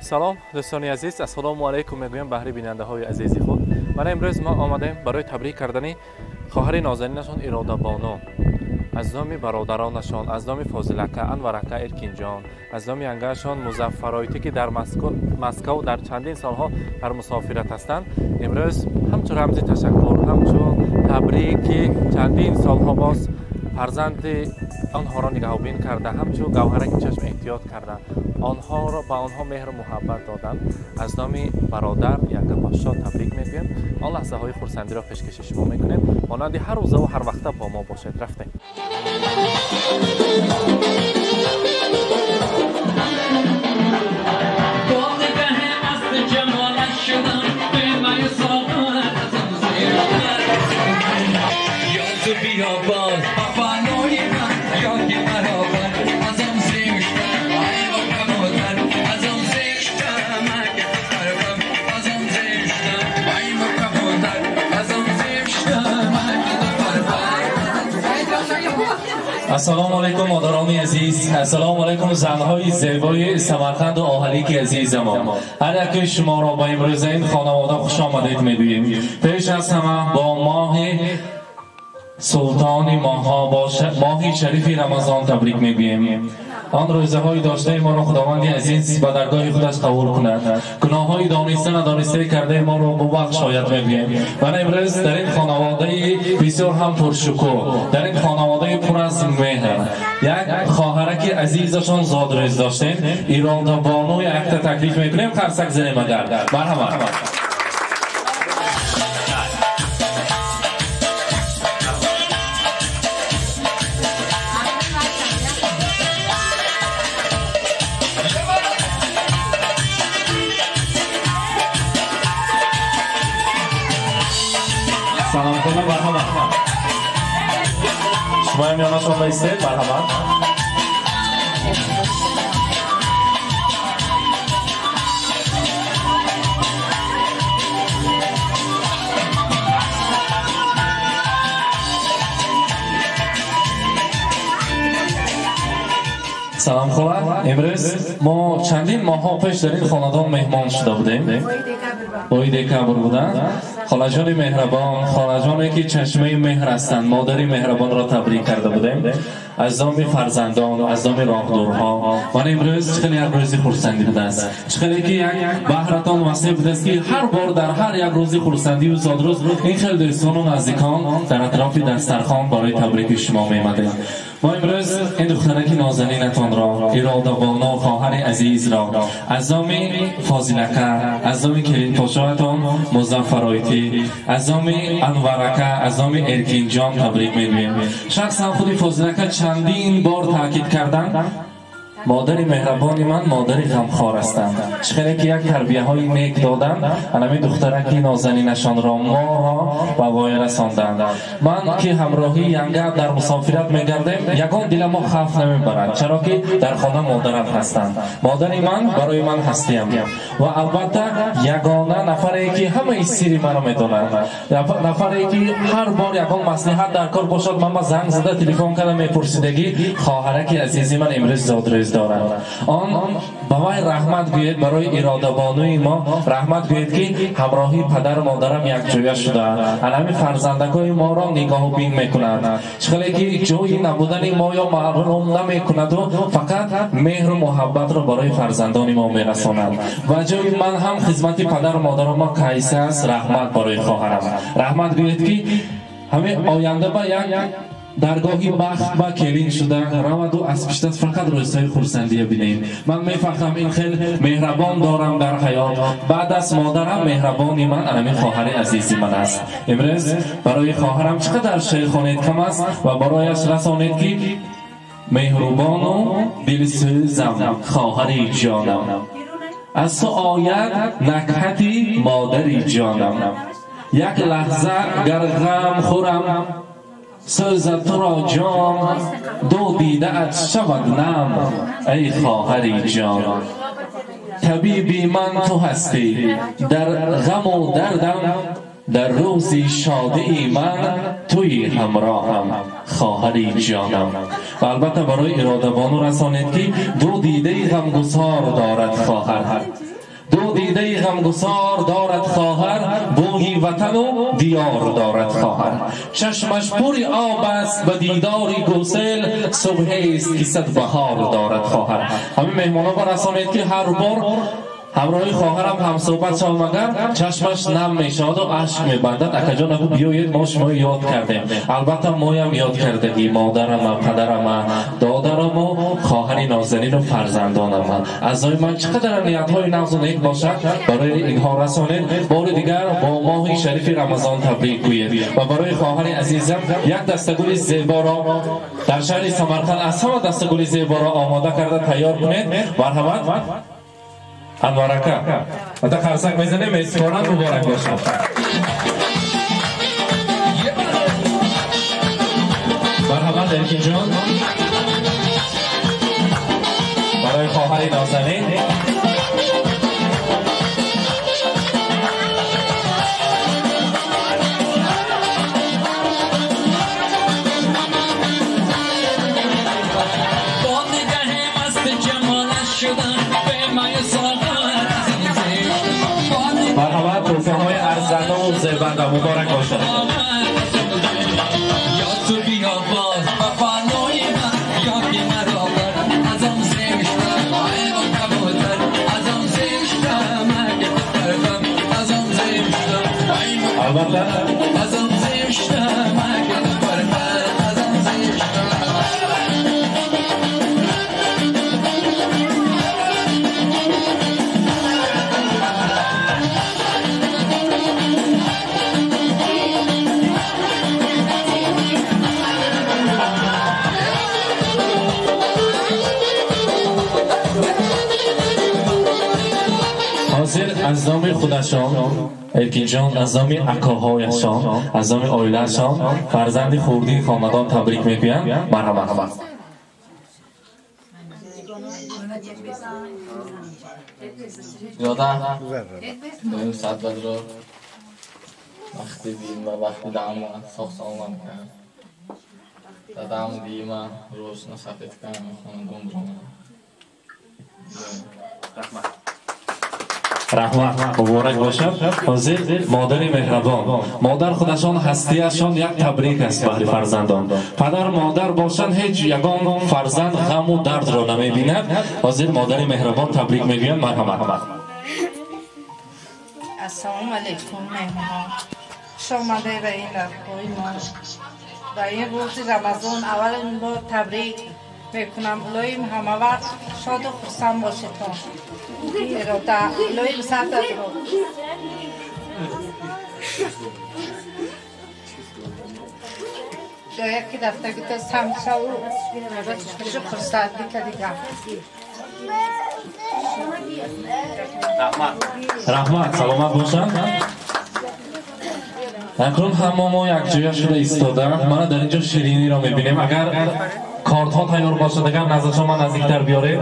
Салом дӯстони азиз, ассалому алайкум мегӯям баҳри бинандаҳои азизи худ. Мана имрӯз мо омадем барои табрик кардани хоҳари нозанинашон Ирода Бону. Аз номи бародаронашон, аз номи Фозил ака, Анвар ака, Эркинҷон, аз номи янгаашон Музаффаройтӣ, ки дар Москав дар чандин солҳо дар мусофират ҳастанд, имрӯз ҳамчун рамзи ташаккур, ҳамчун табрики чандин солҳо боз фарзанди онҳоро нигаҳбон карда, ҳамчун гавҳараки чашм эҳтиёт карда, онҳоро ба онҳо меҳру муҳаббат додан, аз номи бародар янга подшоҳ табрик мегӯем. Он лаҳзаҳои хурсандиро пешкаши шумо мекунем. Монанди ҳар рӯзаву ҳар вақта бо мо бошед. Рафтем. Ассалому алайкум модарони азиз, ассалому алайкум занҳои зебои Самарқанду оҳалики азизамон. Ҳар яке шуморо ба имрӯза ин хонавода хуш омадед мегӯем. Пеш аз ҳама бо моҳи султони моҳҳо, моҳи шарифи Рамазон табрик мегӯем. Он рӯзаҳои доштаи моро Худованди азиз ба даргоҳи худаш қабул кунад. Гуноҳҳои дониста надонистаи кардаи моро бубахшояд мегӯем. Мана имрӯз дар ин хонаводаи бисёр ҳам пуршукӯҳ, дар ин хонаводаи пур аз меҳр як хоҳараки азизашон зодрӯз доштем. Ирода Бону якта таклиф мекунем, қарсак занем агар. Марҳамат. Салом хона, марҳамат. Шумоям ёнашон баистед, марҳамат. Салом хола. Имрӯз мо чандин моҳҳо пеш дар ин хонадон меҳмон шуда будем. Моҳи декабр буда. Холаҷони меҳрабон, холаҷоне ки чашмаи меҳр ҳастанд, модари меҳрабонро табрик карда будем. Аз номи фарзандон, аз номи роҳдурҳо. Ман имрӯз хеле як рӯзи хурсандӣ будааст. Хеле ки як баҳратон васеъ будааст, ки ҳар бор дар ҳар як рӯзи хурсандию зодрӯз ин хел дӯстону наздикон дар атрофи дастархон барои табрики шумо меомадем. Мо имрӯз ин духтараки нозанинатонро, Ирода Бону хоҳари азизро, аз номи Фозил ака, аз номи келинпошоятон Музаффаройтӣ, аз номи Анвар ака, аз номи Эркинҷон табрик мегӯем. Шахсан худи Фозил ака чандин бор таъкид карданд, модари меҳрабони ман модари ғамхор ҳастанд. Чӣ хеле ки як тарбияҳои нек доданд, анами духтараки нозанинашонро моро ба воя расонданд. Ман ки ҳамроҳии янга дар мусофират мегардем, ягон дила мо хавф намебарад, чаро ки дар хона модарам ҳастанд. Модари ман барои ман ҳастиям ва албатта ягона нафаре ки ҳамаи сири маро медонад, нафаре ки ҳар бор ягон маслиҳат дар кор бошад, ман ба занг зада телефон карда мепурсидагӣ, хоҳараки азизи ман имрӯз зодрӯз дорад. Он ба вай раҳмат гӯед, барои Ирода Бонуи мо раҳмат гӯед, ки ҳамроҳии падару модарам якҷоя шуда, анами фарзандакҳои моро нигоҳубин мекунад. Чӣ хеле ки ҷои набудани мо ё маҳрум намекунаду фақат меҳру муҳаббатро барои фарзандони мо мерасонад. Ва ҷои ман ҳам хизмати падару модаромо кайса аст. Раҳмат барои хоҳарам. Раҳмат гӯед, ки ҳамин оянда ба як даргоҳи бахт ба келин шуда раваду аз пиштат фақат рӯзҳои хурсандия бинем. Ман мефаҳмам, ин хел меҳрабон дорам дар ҳаёт. Баъд аз модарам меҳрабони ман анами хоҳари азизи ман аст. Имрӯз барои хоҳарам чӣ қадар шеър хонед кам аст ва барояш расонед, ки меҳрубону дилсӯзам хоҳари ҷонам, аз ту ояд накҳати модари ҷонам, як лаҳза гар ғам хӯрам сӯзад туро ҷон, ду дидаат шавад нам, эй хоҳари ҷон. Табиби ман ту ҳастӣ дар ғаму дардам, дар рӯзи шодии ман туи ҳамроҳам, хоҳари ҷонам. Ва албатта барои Ирода Бону расонед, ки ду дидаи ғамгусор дорад хоҳар. Ду дидаи ғамгусор дорад хоҳар, бӯи ватану диёр дорад хоҳар. Чашмаш пури об аст ба дидори гусел, субҳест ки сад баҳор дорад хоҳар. Ҳамин меҳмонҳо барасонед ки ҳар бор ҳамроҳи хоҳарам ҳамсӯҳбат шавам, агар чашмаш нам мешаваду ашк мебандад. Акаҷон, агу биёед, мо шуморо ёд кардем. Албатта моям ёд кардагӣ, модарама, падарама, додараму хоҳари нозанину фарзандонама. Аз номи ман чӣ қадар ниятҳои нағзу нек бошад, барои инҳо расонед. Бори дигар бо моҳи шарифи Рамазон табрик гӯед ва барои хоҳари азизам як дастагули зеборо дар шаҳри Самарқанд аз ҳама дастагули зеборо омода карда тайёр кунед. Марҳамат, Анвар ака. Ата қарсак мезанем, месупорам, муборак бошад. Марҳамат, Эркинҷон, барои хоҳари нозанин. Бо нигаҳи масти ҷамолаш шудам Марҳамат, тӯҳфаҳои арзандаву зебанда муборак бошад. Ё ту биё боз ба паҳлӯи ман, ё ки маро бар аз он зиштам, айбу кабутар аз он зиштам, агар бипарвам аз он зиштам, айбу Албатта аз он зиштам, агар бипарвам аз он зиштам. Ҳозир аз номи худашон Эркинҷон, аз номи акоҳояшон, аз номи оилаашон фарзанди хурдии хонадон табрик мегӯянд. Марҳамат. Ирода, доим садбадро вақти дин ва вақти дама соғ саломат кард. Дадам дима рӯзна сафед кард, хонадон биромад. Раҳмат. Раҳмат, муборак бошад. Ҳозир модари меҳрабон, модар худашон ҳастиашон як табрик аст баҳри фарзандон. Падар модар бошанд, ҳеҷ ягон фарзанд ғаму дардро намебинад. Ҳозир модари меҳрабон табрик мегӯянд. Марҳамат. Ассалому алайкум, меҳмонон. Хуш омадед ба ин лабҳои мо. Ба ин рӯзи Рамазон аввалин бор табрик мекунам. Илоҳим ҳама вақт шоду хурсанд бошедтон. Ирода, илоҳим садатро. Ҷоя ки рафтагита самшаву хушу хурсандӣ кардигам. Раҳмат. Раҳмат, саломат бошанд. Акнун ҳама мо якҷоя шуда истода, мана дар инҷо шириниро мебинем. Агар кортҳо тайёр бошад, агар назаршон ман наздиктар биёрем.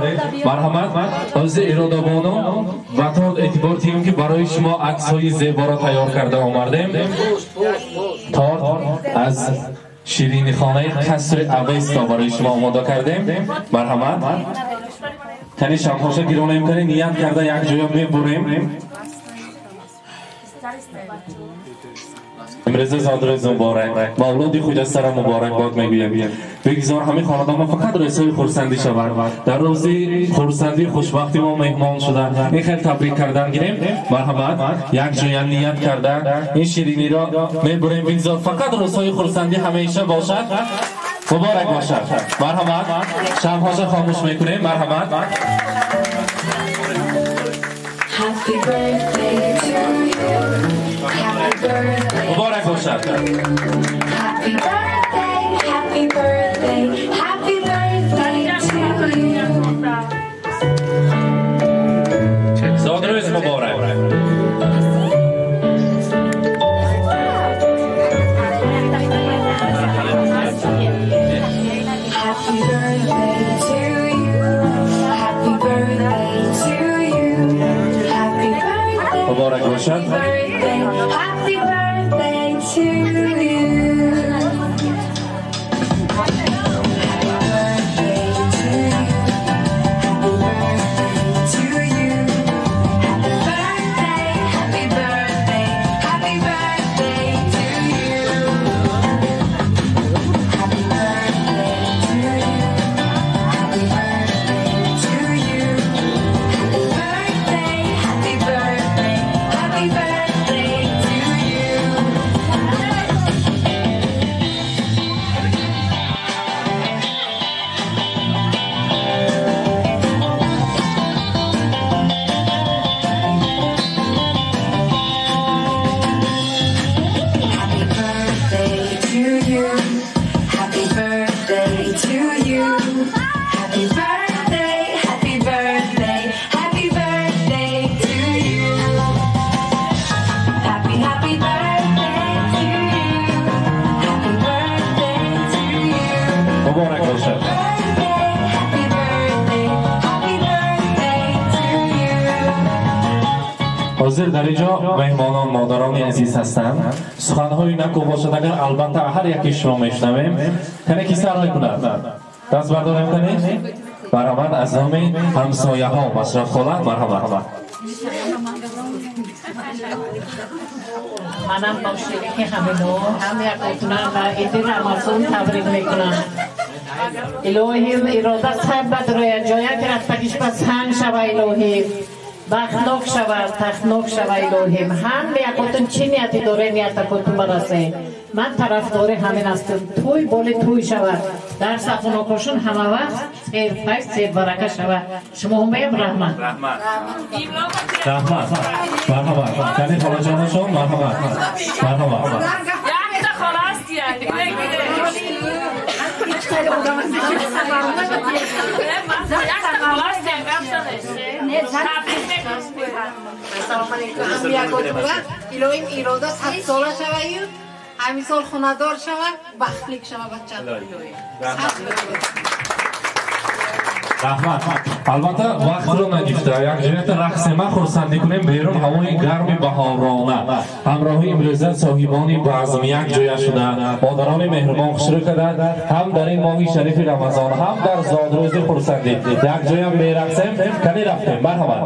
Марҳамат. Ҳозир Иродабону ба торт эътибор диҳем, ки барои шумо аксҳои зеборо тайёр карда омардем. Торт аз ширинихонаи Қасри Авеста барои шумо омода кардем. Марҳамат. Кани шамҳоша гиронем, кани ният карда якҷоя мебурем. Имрӯза зодрӯз муборак, мавлуди хуҷастара муборак бод мегӯям. Бигзор ҳамин хонадон мо фақат рӯзҳои хурсандӣ шавад. Дар рӯзи хурсандӣ хушбахти мо меҳмон шуда ин хел табрик кардан гирем. Марҳамат, якҷоя ният карда ин шириниро мебурем. Бигзор фақат рӯзҳои хурсандӣ ҳамеша бошад. Муборак бошад. Марҳамат, шамҳоша хомӯш мекунем. Марҳамат. Happy birthday to you. Happy birthday. Муборак бошад. Happy birthday, happy birthday, happy birthday to you. Зодрӯз муборак. Happy birthday to you. Happy birthday to you. Happy birthday. Муборак бошад. Birthday, happy birthday to you. Happy birthday to you. Happy birthday to you. Happy Ҳозир дар инҷо меҳмонон, модарони азиз ҳастанд. Суханҳои наку бошад агар, албатта ҳар яки шумо мешунавем. Кане ки сар мекунад? Даст бардорем кане? Марҳамат, аз номи ҳамсояҳо Машраф хола, марҳамат. Манам бо шерики ҳамино ҳам якотуна ва иди Рамазон табрик мекунам. Илоҳӣ ирода сар бадрояд, ҷоя ки рафтагиш ба санг шава, илоҳӣ бахтнок шавад, тахтнок шава, илоҳӣ. Ҳам якотун чӣ нияти доре, ниятакотун барасе. Ман тарафдори ҳамин ҳастам. Тӯй боли тӯй шавад. Дар сахунокошун ҳама вақт серфайз, сербарака шавад. Шумо ҳамаям раҳмат. Раҳмат. Раҳмат. Марҳамат. Кани холаҷонашон, марҳамат. Марҳамат. Якта хола аст як. Якта хола аст як гап занеш. Ассалому алайкум. Илоҳим ирода 100 сола шаваю, ҳамин сол хонадор шава, бахтлик шава бача. Раҳмат. Албатта вақтро нагирифта, як ҷоята рақсема хурсандӣ кунем, берун ҳавои гарми баҳорона. Ҳамроҳи имрӯза соҳибони базм як ҷоя шуда, модарони меҳрубон хушрӯ карда, ҳам дар ин моҳи шарифи Рамазон, ҳам дар зодрӯзи хурсандӣ як ҷоя мерақсем. Кани рафтем, марҳамат.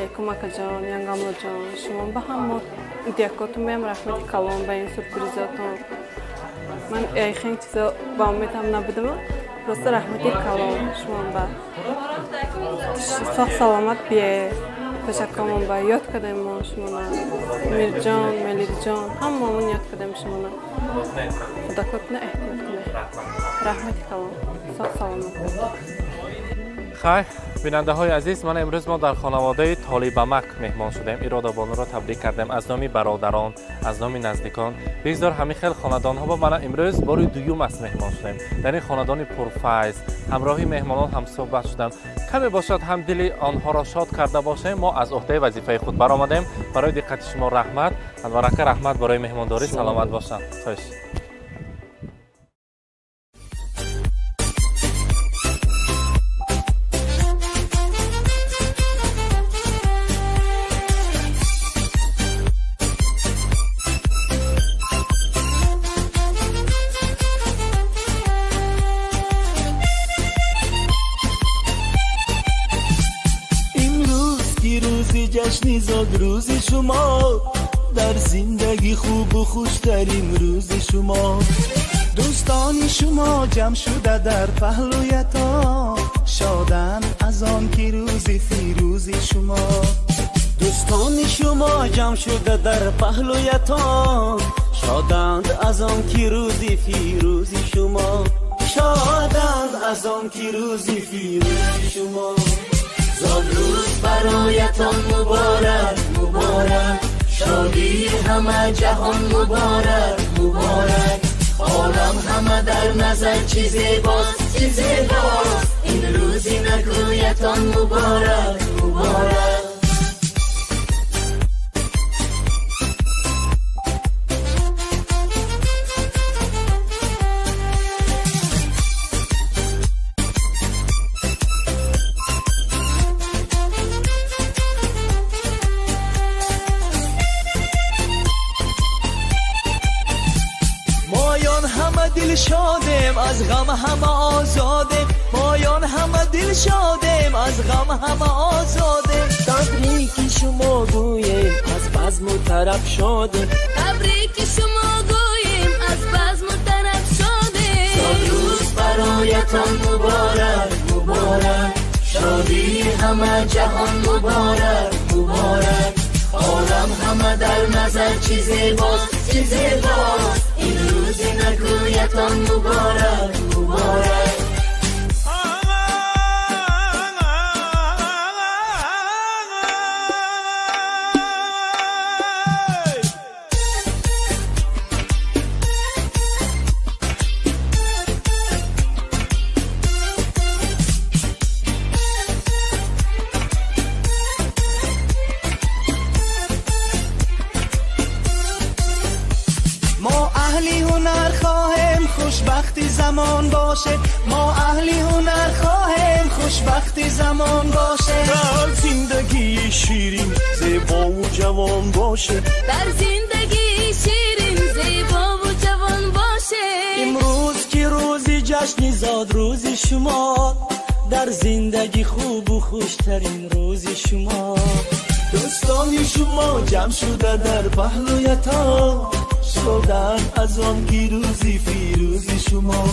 алейкум, акаҷон, янгамлоҷон. Шумо ба ҳама дякотон меям, раҳмати калон ба ин сюрпризотон. Ман хеле чизо ба умедам набудам. Просто раҳмати калон шумо ба. Соғ саломат бие. Ташаккурмон ба ёд кардем мо шумона. Мирҷон, Меликҷон, ҳамамон ёд кардем шумона. Худокотна эҳтиёт кунед. Раҳмати калон. Соғ саломат. Хайр, бинандаҳои азиз, ман имрӯз мо дар хонаводаи Толибамак меҳмон шудем. Иродабонуро табрик кардем аз номи бародарон, аз номи наздикон. Бигзор ҳамин хел хонадонҳо ба мана имрӯз бори дуюм аст меҳмон шудем. Дар ин хонадони пурфайз ҳамроҳи меҳмонон ҳамсӯҳбат шудам. Каме бошад ҳам дили онҳоро шод карда бошем. Мо аз уҳдаи вазифаи худ баромадем. Барои диққати шумо раҳмат. Анварака, раҳмат барои меҳмондорӣ. Саломат бошанд. Хуш. جشن زاد روز شما در زندگی خوب و خوشترین روز شما. دوستان شما جمع شده در پهلویتان، شادن از آن که روز فیروز شما. دوستان شما جمع شده در پهلویتان، شادند از آن که روز فیروز شما. شادند از آن که روز فیروز شما. زاد روز برایتان مبارک مبارک، شادی همه جهان مبارک مبارک. عالم همه در نظر چی زیباست چی زیباست، این روزی نکویتان مبارک مبارک. شادیم از غم همه آزادیم، مایان همه دل شادیم از غم همه آزادیم. تبریک شما گوییم از بزم و طرب شادیم، تبریک شما گوییم از بزم و طرب شادیم. زاد روز برایتان مبارک مبارک، شادی همه جهان مبارک مبارک. عالم همه در نظر چی زیباست چی زیباست، این روز نکویتان مبارک مبارک. خوشبختی زمان باشه، ما اهلی هنر خواهیم خوشبختی زمان باشه. در زندگی شیرین زیبا و جوان باشه، در زندگی شیرین زیبا و جوان باشه. امروز که روزی جشن زاد روز شما، در زندگی خوب و خوشترین روز شما. دوستان شما جمع شده در پهلویتان، شدن از آن که روزی فیروز شما.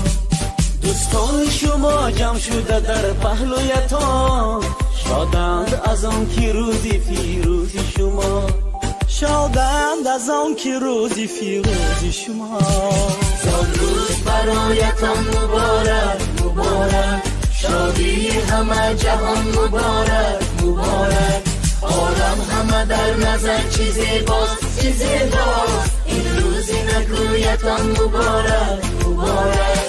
دوستان شما جمع شده در پهلویتان، شادند از آن که روزی فیروز شما. شادند از آن که روزی فیروز شما. زاد روز برایتان مبارک مبارک، شادی همه جهان مبارک مبارک. عالم همه در نظر چی زیباست چی زیباست، این روزی نکویتان مبارک مبارک.